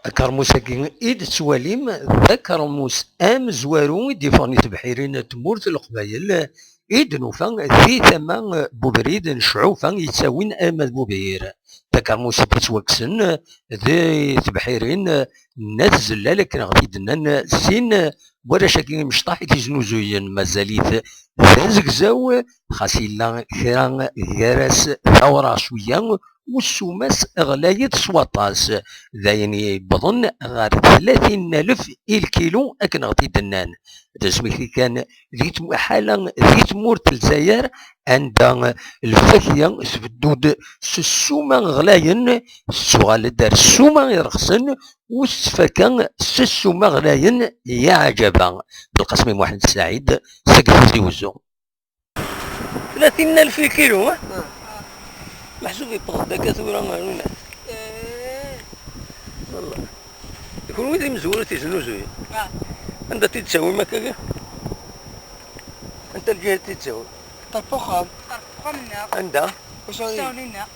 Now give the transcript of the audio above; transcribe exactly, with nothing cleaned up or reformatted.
Akermus-agi i d-tettwalim d akermus amezwaru i d-yeffɣen i tebḥirin n tmurt n Leqbayel, i d-nufa di tama n ubrid n Cɛufa yettawin arma d Bubir. Takermust i d-yettwakksen di tebḥirin n At Zellal, akken ɣef i d-nnan sin warrac-agi imecṭaḥ i t-iznuzuyen, mazal-it d azegzaw, xas yella kra gar-as d awraɣ cwiya, ussum-as ɣlayet s waṭas, d ayen yewwḍen ɣer tlatin alef i lkilu, akken ɣef i d-nnan. D asmekti kan di tm-, ḥala di tmurt n Lezzayer, anda lfakya tbeddu-d s ssuma ɣlayen, tettuɣal-d ar ssuma irexsen, u tettfaka s ssuma ɣlayen. Yeɛǧaba Belqasem I Muḥend Saɛid seg Tizi Wezzu. Tlatin alef lkilu, ha? Meḥsub yewweḍ-d akka tura ɣer winat. Wallah. D kunwi d imezwura i t-iznuzuyen. Anda t-id-tawim akkagi? Anta lǧiha i t-id-tawim? Ṭerf uxxam. Ṭerf uxxam-nneɣ. Anda? Usawen-nneɣ.